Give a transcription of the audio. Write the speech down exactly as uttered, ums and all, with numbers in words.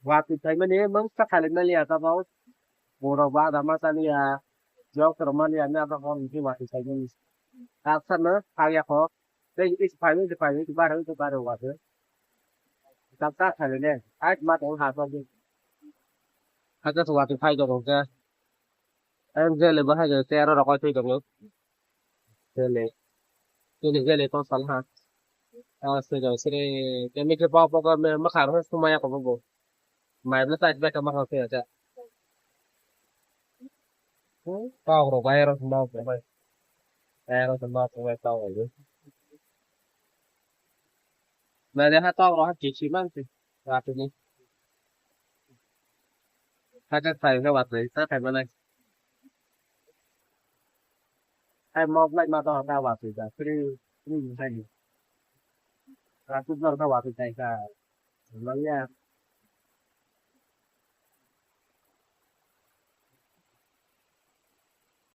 Watwi phaimani mungsa khailaimani ya tabok. Borok ba ada ma chaliya. Jok rok mani ya, ni abo hor ni watwi phaimani. Kaksano phagya kho. Tei is phaimani, is phaimani, is barwi, is barwi watwi. Kaksa khailaine. Ai ma tong ha tong. Hakhe watwi phai tong khe. Ang jele bahai jele tero rok oi twi tongo. Jele. Jele, jele to sal ha. Ah, sere, sere. Kemi ke pa pa ka me ma khar ha sumaya ko bo. Mai bla tai ba ka ma ha se ja. Tao ro bai ro ma ko bai. Bai ro ma ko bai tao ro. Mai de ha tao ro ha ki chi man ti. Watwi ni. Hakhe phai khe watwi, ta phai manai. Hai mok lai ma to ta watwi da, free, free ni sai ni. Watwi no ta watwi sai ka. Manya.